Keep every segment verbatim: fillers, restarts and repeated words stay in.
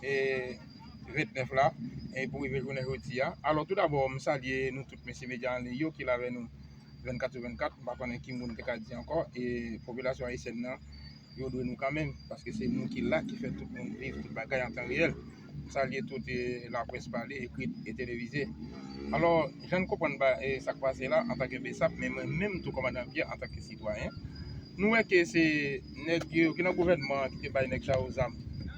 e, vennèf la, e pou rive jounen jodi a. Alò, tou dabò, m salye nou tout mesye medya an liy yo ki la avè nou vennkat sou vennkat. M pa konnen ki moun te ka di ankò, e popilasyon ayisyèn nan, yo dwe nou kanmenm, paske se nou ki la, ki fè tout moun viv tout bagay an tan reyèl. M salye tout, e, laprès pale, ekri e televize. Alò, jan n konprann ba, e, sa k pase la, antanke BSAP, men mwen menm tou kòmandan Pyè, antanke sitwayen, nou wè ke se nèg yo ki nan gouvènman an ki te bay nèg sa yo zam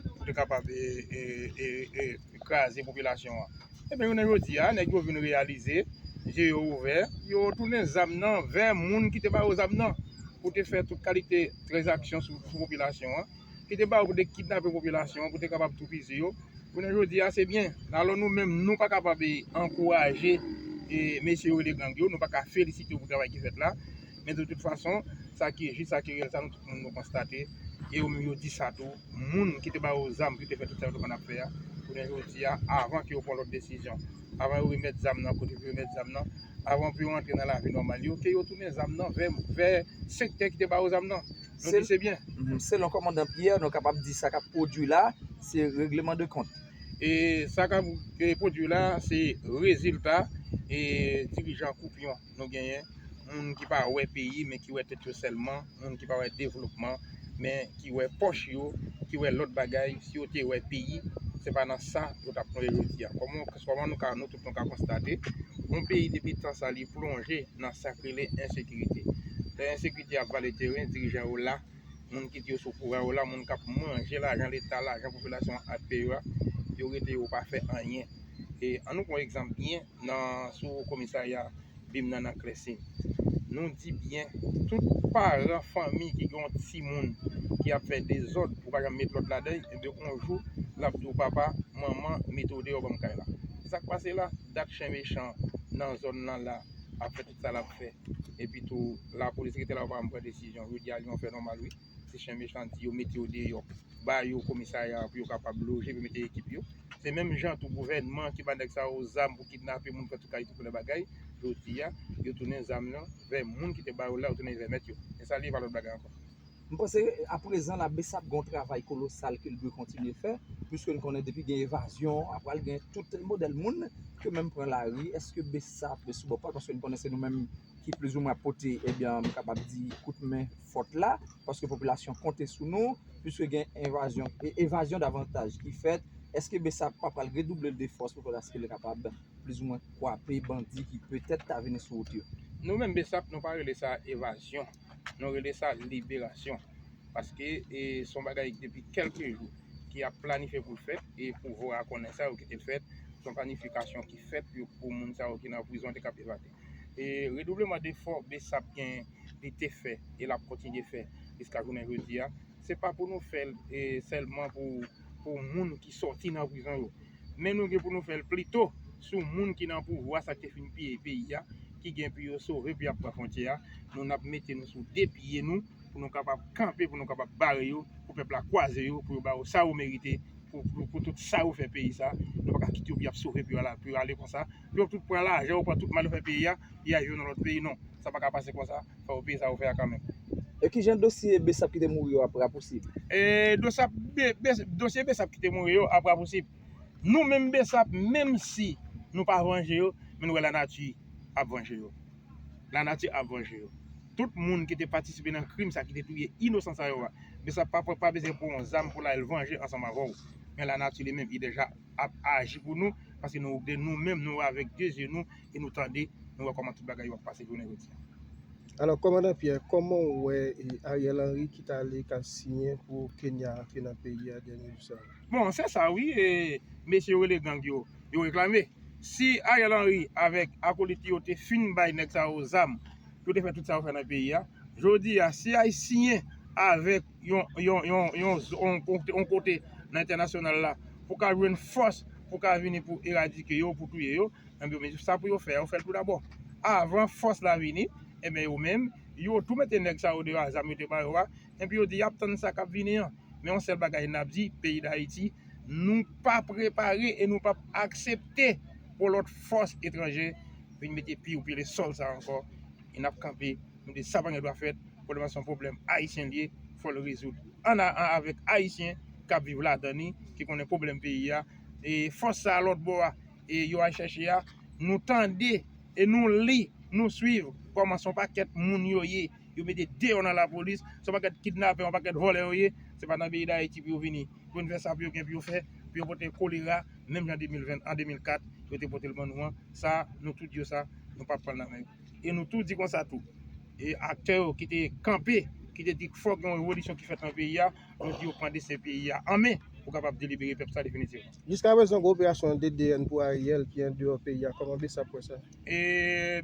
pou te kapab, e, e, e, e, kraze popilasyon an. Ebyen, jounen jodi a, nèg yo vin reyalize, je yo ouvè, yo tounen zam nan vè moun ki te ba yo zam nan, pou te fè tout kalite tranzaksyon sou, sou popilasyon an, ki te ba yo pou te kidnape popilasyon an, pou te kapab toupizi yo. Jounen jodi a, se byen. Alò, nou menm, nou pa kapab, e, ankouraje, e, mesye yo rele gang yo, nou pa ka felisite yo pou travay ki fèt la. Men de tout fason, sa ki jis, sa ki reyèl, sa nou tout moun nou konstate. E yo menm yo di sa tou. Moun ki te ba yo zam, ki te fè tout sa yo te konn ap fè a, jounen jodi a, avan ke yo pran lòt desizyon, avan yo remèt zam nan kote pou yo remèt zam nan, avan pou yo rantre nan lavi nòmal yo, ke yo tounen zam nan vè, vè sektè ki te ba yo zam nan. Nou di se byen. Mhm. Selon kòmandan Pyè, nou kapab di sa k ap pwodui la, se regleman de kont. E sa k ap, e, pwodui la, se rezilta, e, dirijan koupyon nou genyen, moun ki pa wè peyi, men ki wè tèt yo sèlman, moun ki pa wè devlopman, men ki wè pòch yo, ki wè lòt bagay. Si yo te wè peyi, se pa nan sa yo t ap plonje jodi a. Kòman, kòman nou ka, nou tout nou ka konstate, yon peyi depi tan sa li plonje nan sa k rele ensekirite. Lè ensekirite ap vale teren, dirijan yo la, moun ki di yo sou pouvwa yo la, moun k ap manje lajan Leta, lajan popilasyon an ap peye yo a, yo rete yo pa fè anyen. E ann nou pran yon egzanp byen nan, sou komisarya Bim nan nan Klèsin. Nou di byen, tout paran fanmi ki gen yon timoun ki ap fè dezòd, ou pa janm met lòd ladan l, ebyen, yon jou, l ap di w, "Papa, manman, mete w deyò, ban m kay la." Se sa k pase la, dat chen mechan nan zòn nan la ap fè tout sa l ap fè. Epi tou, lapolis rete la, yo pa janm pran desizyon. Jodi a, li yon fè nòmal, wi. Si chen mechan di yo mete yo deyò, ba yo komisarya pou yo kapab loje, pou mete ekip yo. Se menm jan tou gouvènman ki ba nèg sa yo zam pou kidnape moun, fè tout kalite koulè bagay. Jodi a, yo tounen zam nan vè moun ki te ba yo la, yo tounen vè mèt yo. E sa li, e pa lòt bagay ankò. M panse, aprezan la, BSAP gen yon travay kolosal ke l dwe kontinye fè, piske n konnen depi gen evazyon, apral gen tout modèl moun ke menm pran lari. Èske BSAP sou bò pa l, paske n konnen se nou menm ki plizoumwen ap pote, ebyen, m kapab di, kout men fòt la, paske popilasyon konte sou nou, piske gen envazyon, e, evazyon davantaj ki fèt. Èske BSAP pa pral redouble de fòs pou fè aske li kapab plizoumwen kwape bandi ki petèt ta vini sou wout yo? Nou menm BSAP, nou pa rele sa evazyon, nou rele sa liberasyon. Paske, e, se yon bagay depi kèlke jou ki ap planifye pou l fèt, e pouvwa a konnen sa, yo kite l fèt. Se yon planifikasyon ki fèt pou, pou moun sa yo ki nan prizon te kab evade. E redoubleman defò BSAP gen, li te fè e l ap kontinye fè jiska jounen jodi a, se pa pou nou fè l, e, sèlman pou, pou moun ki sòti nan prizon yo. Men nou gen pou nou fè l pito sou moun ki nan pouvwa, sa k te fin piye peyi a, ki gen pou yo sove, pou y ap pran fwontyè a. Nou, n ap mete nou sou de pye nou, pou nou kapab kanpe, pou nou kapab bare yo, pou pèp la kwaze yo, pou yo ba yo sa yo merite, pou, pou, pou tout sa yo fè peyi sa. Nou pa ka kite yo pou y ap sove, pou yo ale, pou yo ale konsa. Pou yo tout pran lajan, yo pran tout mal yo fè peyi a, y al jwe nan lòt peyi, non. Sa pa ka pase konsa, fò yo peye sa yo fè a kanmenm. E kijan dosye BSAP ki te mouri yo ap rapousib? E dosye, be, be, dosye BSAP ki te mouri yo ap rapousib. Nou menm BSAP, menm si nou pa vanje yo, men nou wè lanati ap vanje yo. Lanati ap vanje yo. Tout moun ki te patisipe nan krim sa, ki te touye inosan sa yo a, BSAP pa, pa, pa bezwen pran yon zam pou l al vanje ansanm avè w. Men lanati li menm, li deja ap aji pou nou, paske nou, de nou menm, nou avèk de zye nou, e nou tande, nou wè kòman tout bagay yo ap pase jounen jodi a. Alò, kòmandan Pyè, kòman w wè, e, Ariel Henry ki t ale k al siyen pou Kenya antre nan peyi a dènye jou sa yo? Bon, se sa wi, e, mesye yo rele gang yo, yo reklame. Si Ariel Henry avèk akolit li yo te fin bay nèg sa yo zam, yo te fè tout sa yo fè nan peyi a, jodi a, si Ayisyen avèk yon, yon, yon, yon, yon, yon kote nan entènasyonal la, pou ka jwenn fòs, pou ka vini pou eradike yo, pou touye yo, enben, men sa pou yo fè, yo fè l tou dabò. Avan fòs la vini, enben, yo menm, yo tou mete nèg sa yo deyò a, zam yo te ba yo a, enpi yo di y ap tann sa k ap vini an. Men yon sèl bagay n ap di, peyi Dayiti, nou pa prepare e nou p ap aksepte pou lòt fòs etranje vin mete pye yo pile sòl sa ankò. E n ap kanpe, nou di sa pa gen dwa fèt, pwoblèm nan se yon pwoblèm ayisyen l ye, fò l rezoud an, an, avèk Ayisyen k ap viv ladan li, ki konnen pwoblèm peyi a. E fòs sa a lòt bò a, e yo al chèche a, nou tande e nou li, nou swiv kòman se yon pakèt moun yo ye. Yo mete deyò nan lapolis, se yon pakèt kidnapè, yon pakèt vòlè yo ye. Se pa nan peyi Dayiti pou yo vini, pou yo vin fè sa pou yo gen pou yo fè, pou yo pote kolera, menm jan de mil ven, an de mil kat, yo te pote l ban nou an. Sa, nou tou di yo sa, nou p ap pran l nan men yo. E nou tou di konsa tou, e aktè yo ki te kanpe, ki te di fòk gen yon revolisyon ki fèt nan peyi a, nou di yo pran desten peyi a an men pou kapab delibere pèp sa definitivman. Jiskaprezan, gen operasyon D D N pou Ariel ki andeyò peyi a. Kòman BSAP wè sa? E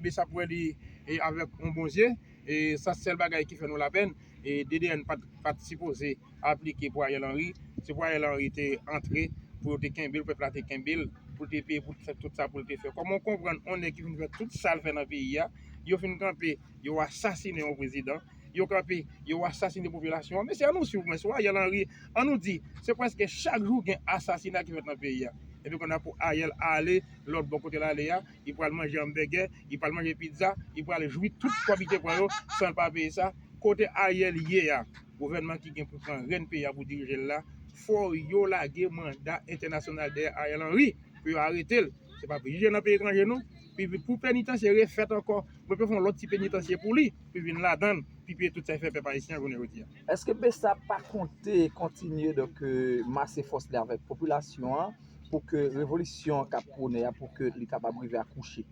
BSAP wè li, e avèk yon bon zye. E sa, sèl bagay ki fè nou lapèn, e D D N pa t, pa t sipoze aplike pou Ariel Henry. Se pou Ariel Henry te antre, pou yo te kenbe l, pèp la te kenbe l, pou l te peye, pou l te fè tout sa pou l te fè. Kòman w konprann yon nèg ki vin fè tout sa l fè nan peyi a, yo fin kanpe, yo asasinen yon prezidan, yo kanpe, yo asasinen popilasyon an? Mesye, ann nou swiv mwen sou Ariel Henry, ann nou di, se prèske chak jou gen asasina ki fèt nan peyi a. Epi kounye a pou Ariel ale lòt bò kote l ale a, li pral manje anbègè, li pral manje pizza, li pral jwi tout kòb li te pran yo san l pa peye sa. Kote Ariel ye a? Gouvènman ki gen pou pran rèn peyi a pou dirije l la, fò yo lage manda entènasyonal dèyè Ariel Henry pou yo arete l. Se pa pou jije nan peyi etranje non. Pou, pou penitansye refèt ankò, mwen pe fè yon lòt ti penitansye pou li, pou vin ladan l, pou peye tout sa l fè pèp ayisyen an jounen jodi a. Èske BSAP pa konte kontinye, donk, euh, mase fòs li avèk popilasyon an pou ke revolisyon k ap pwone a, pou ke li kapab rive akouche?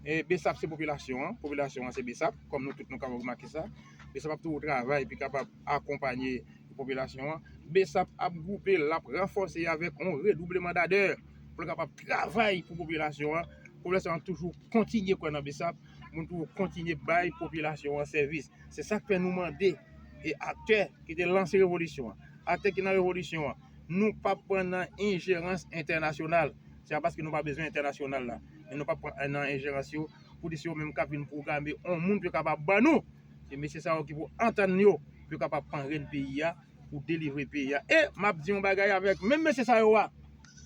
E BSAP se popilasyon an, popilasyon an se BSAP, kòm nou tout nou kapab remake sa. BSAP ap toujou travay pou kapab akonpanye popilasyon an. BSAP ap gwoupe l, l ap ranfòse avèk yon redoubleman dadè pou l kapab travay pou popilasyon an. Popilasyon an toujou kontinye kwè nan BSAP, moun toujou kontinye bay popilasyon an sèvis. Se sa k fè nou mande e aktè ki te lanse revolisyon an, aktè ki nan revolisyon an, nou p ap pran nan enjerans entènasyonal. Se pa paske nou pa bezwen entènasyonal la, men nou p ap pran nan enjerans yo pou di se yo menm k ap vin pwograme yon moun pou yo kapab ban nou. Se mesye sa yo ki pou antann yo pou yo kapab pran rèn peyi a, pou delivre peyi a. E m ap di yon bagay avèk menm mesye sa yo a,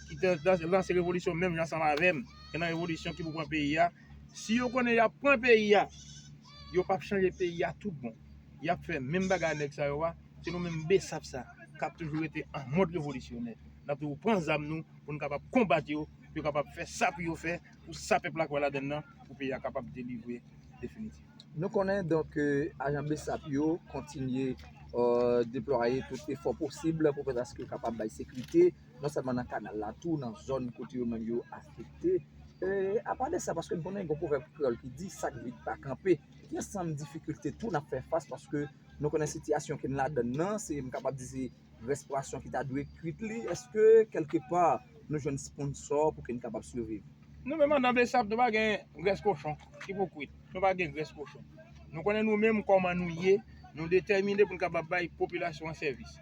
ki te lanse revolisyon menm jan ansanm avè m, ki nan revolisyon ki pou pran peyi a. Si yo konnen y ap pran peyi a, yo p ap chanje peyi a tout bon. Y ap fè menm bagay nèg sa yo a. Se nou menm BSAP sa k ap toujou rete an mòd revolisyonè. N ap toujou pran zam nou pou n kapab konbat yo, pou yo kapab fè sa pou yo fè, pou sa pèp la kwè ladan l nan, pou peyi a kapab delivre definitif. Nou konnen, donk, euh, ajan BSAP yo kontinye, euh, deplwaye tout efò posib pou fè aske yo kapab bay sekirite, non sèlman nan kanal la, tou nan zòn kote yo menm yo afekte. E, apa de sa, paske n konnen gen yon pwovèb kreyòl ki di, "Sa k vid pa kanpe." Ki ansanm difikilte tou n ap fè fas, paske nou konnen sitiyasyon ke n ladan l nan, se, m kapab di, se restourasyon ki ta dwe kwit li. Èske, kèlkepa, nou jwenn sponsò pou ke n kapab siviv? Nou menm anndan BSAP, nou pa gen grès kochon ki pou kwit. Nou pa gen grès kochon. Nou konnen nou menm kòman nou ye, nou detèmine pou n kapab bay popilasyon an sèvis.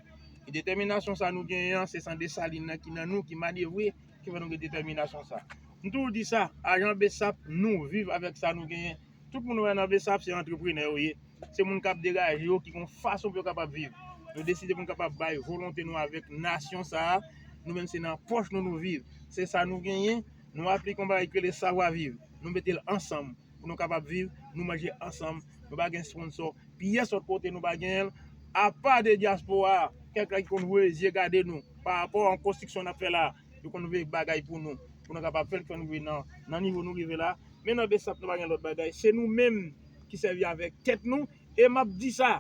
E detèminasyon sa nou genyen an, se san Desalin nan ki nan nou, ki manevre, ki fè nou gen detèminasyon sa. M toujou di sa, ajan BSAP, nou viv avèk sa nou genyen. Tout moun ou wè nan BSAP, se antreprenè yo ye. Se moun k ap degaje yo, ki gon fason pou yo kapab viv. Nou deside pou n kapab bay volonte nou avèk nasyon sa a. Nou menm se nan pòch nou nou viv. Se sa nou genyen. Nou aplike yon bagay ki rele savwa viv. Nou mete l ansanm pou nou kapab viv. Nou manje ansanm. Nou pa gen sponsò. Pyès lòt kote nou pa genyen l. Apa de dyaspora a, kèk la ki konn voye zye gade nou pa rapò a yon konstriksyon n ap fè la. Yo konn voye bagay pou nou, pou nou kapab fè l, fè nou rive nan, nan nivo nou rive la. Men nan BSAP, nou pa gen lòt bagay. Se nou menm ki sèvi avèk tèt nou. E m ap di sa,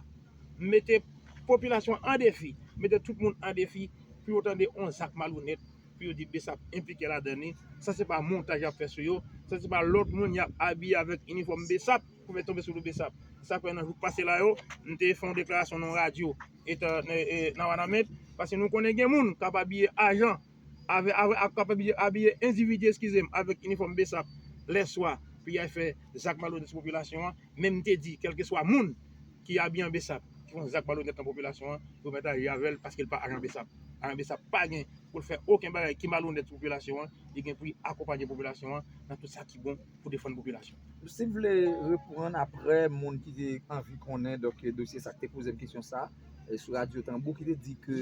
m mete popilasyon an defi, mete tout moun an defi, pou yo tande yon zak malonèt, pou yo di BSAP enplike ladan li. Sa se pa montaj y ap fè sou yo. Sa se pa lòt moun y ap abiye avèk inifòm BSAP pou fè tonbe sou do BSAP. Sa k fè nan jou k pase la yo, m te fè yon deklarasyon nan yon radyo, e, e, e, nan Wanament, paske nou konnen gen moun k ap abiye ajan, avè, avè, k ap abiye, abiye endividi, eskize m, avèk inifòm BSAP lèswa pou y al fè zak malonèt sou popilasyon an. Men m te di, kèlkeswa moun ki abiye an BSAP, ki fè yon zak malonèt nan popilasyon an, yo mèt aji avè l paske l pa ajan BSAP. Ajan BSAP pa gen pou l fè okenn bagay ki malonèt sou popilasyon an. Li gen pou l akonpanye popilasyon an nan tout sa ki bon pou defann popilasyon. Si w vle reprann aprè moun ki te anvi konnen, donk, dosye sa k te poze m kesyon sa, e, sou Radyo Tanbou, ki te di ke,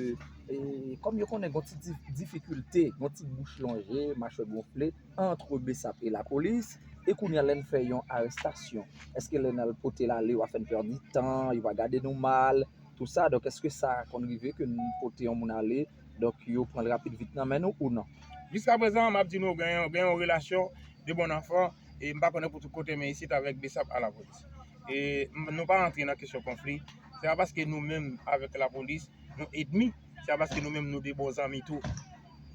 e, kòm yo konnen gon ti di-, difikilte, gon ti bouch lonje, machwè gonfle, ant BSAP e lapolis, e kounye a lè n fè yon arestasyon, èske lè n al pote l ale, yo va fè n pèdi tan, yo va gade nou mal, tou sa, donk èske sa konn rive ke n pote yon moun ale, Donk, yo pran l rapid vit nan men nou ou non? Jiska prezan, m ap di nou, gen yon, gen yon relasyon de bon anfan, e m pa konnen pou tout kote, men isit avèk BSAP a lapolis. E m- nou pa rantre nan kesyon konfli. Se pa paske nou menm avèk lapolis, nou edmi, se pa paske nou menm nou de bon zanmi tou.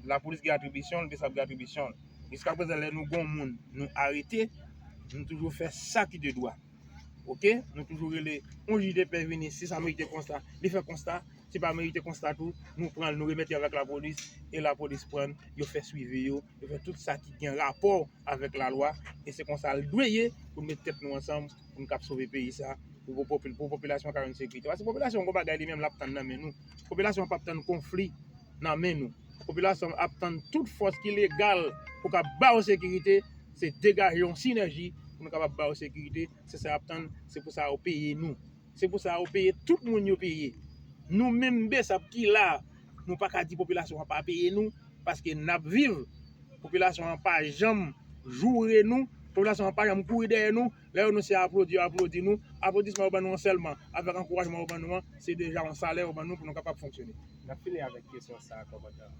Lapolis gen atribisyon l, BSAP gen atribisyon l. Jiska prezan, lè nou gon moun, nou arete, nou toujou fè sa ki de dwa. Oke? Nou toujou rele yon jij de pè vini, si sa merite konsta, li fè konsta, si pa merite konsta tou, nou pran l, nou remèt li avèk lapolis, e lapolis pran l, yo fè swivi yo, yo fè tout sa ki gen rapò avèk lalwa, e se konsa l dwe ye pou n met tèt nou ansanm, pou n kab sove peyi sa, pou, pou, pou popilasyon ka jwenn sekirite. Paske popilasyon gon bagay li menm l ap tann nan men nou. Popilasyon p ap tann konfli nan men nou. Popilasyon ap tann tout fòs ki legal pou kab ba yo sekirite, se degaje yon sinèji pou nou kapab ba yo sekirite. Se sa y ap tann, se pou sa yo peye nou. Se pou sa yo peye tout moun yo peye. Nou menm BSAP ki la, nou pa ka di popilasyon an pa peye nou, paske n ap viv. Popilasyon an pa janm joure nou, popilasyon an pa janm kouri dèyè nou. Lè yo nou se aplodi, yo aplodi nou. Aplodisman yo ban nou an sèlman, avèk ankourajman yo ban nou an, se deja yon salè yo ban nou pou nou kapab fonksyone. N ap fini avèk kesyon sa a, kòmandan.